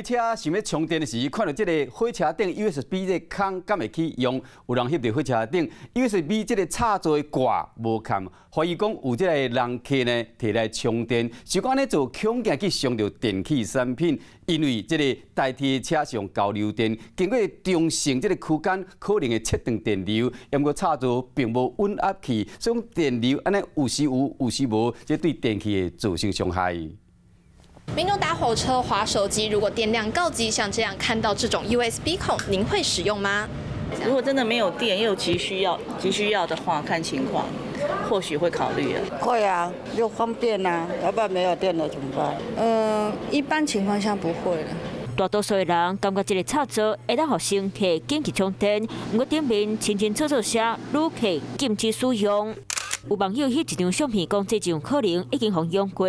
車想欲充電的時，看著這个火車頂 USB 這个孔，敢會去用？有人翕著火車頂 USB 這个插座的掛無崁，懷疑講有這个人客呢提來充電，是講按呢做，恐驚去傷著電器產品，因為這个台鐵車是用交流電，經過中性這个區間可能會切斷電流，毋過插座並無穩壓器，所以電流按呢有時有，有時無，這對電器會造成傷害。民眾搭火車滑手機，如果電量告急，像這樣看到這種 USB 孔，您會使用嗎？如果真的沒有電，又急需要的話，看情況，或許會考慮。會啊，又方便啊，要不然沒有電了怎麼辦？一般情況下不會了。大多數的人感覺這个插座會當予乘客緊急充電，毋過頂面清清楚楚寫旅客禁止使用。有網友翕一張相片，講這種可能已經予用過，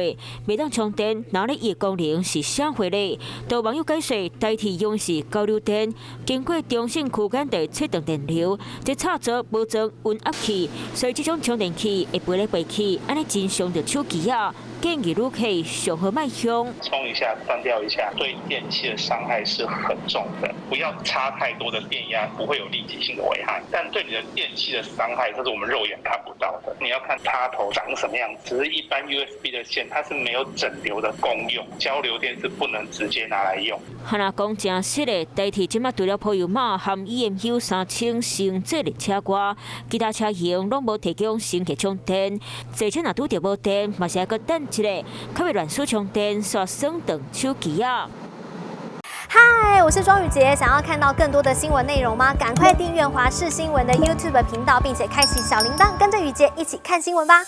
袂當充電，那咧伊的功能是啥貨咧？有網友解釋，台鐵用是交流電，經過中性區間就切斷電流，這插座無裝穩壓器，所以這種充電器會飛來飛去，按呢真傷著手機仔。建議旅客上好莫用。充一下，斷掉一下，對電器的傷害是很重的。不要插太多的電壓，不會有立即性的危害，但對你的電器的傷害，這是我們肉眼看不到的。你要看插頭長什麼樣子。一般 USB 的線，它是沒有整流的功用，交流電是不能直接拿來用。哈若講誠實的，台鐵這馬除了普悠瑪和 EMU 3000星際列車外，其他車型攏無提供乘客充電。坐車若拄著無電，嘛是愛閣等一下，較袂亂使充電，煞損斷手機仔。嗨，我是莊宇傑，想要看到更多的新聞內容嗎？趕快訂閱華視新聞的 YouTube 頻道，並且開啟小鈴鐺，跟着宇傑一起看新聞吧。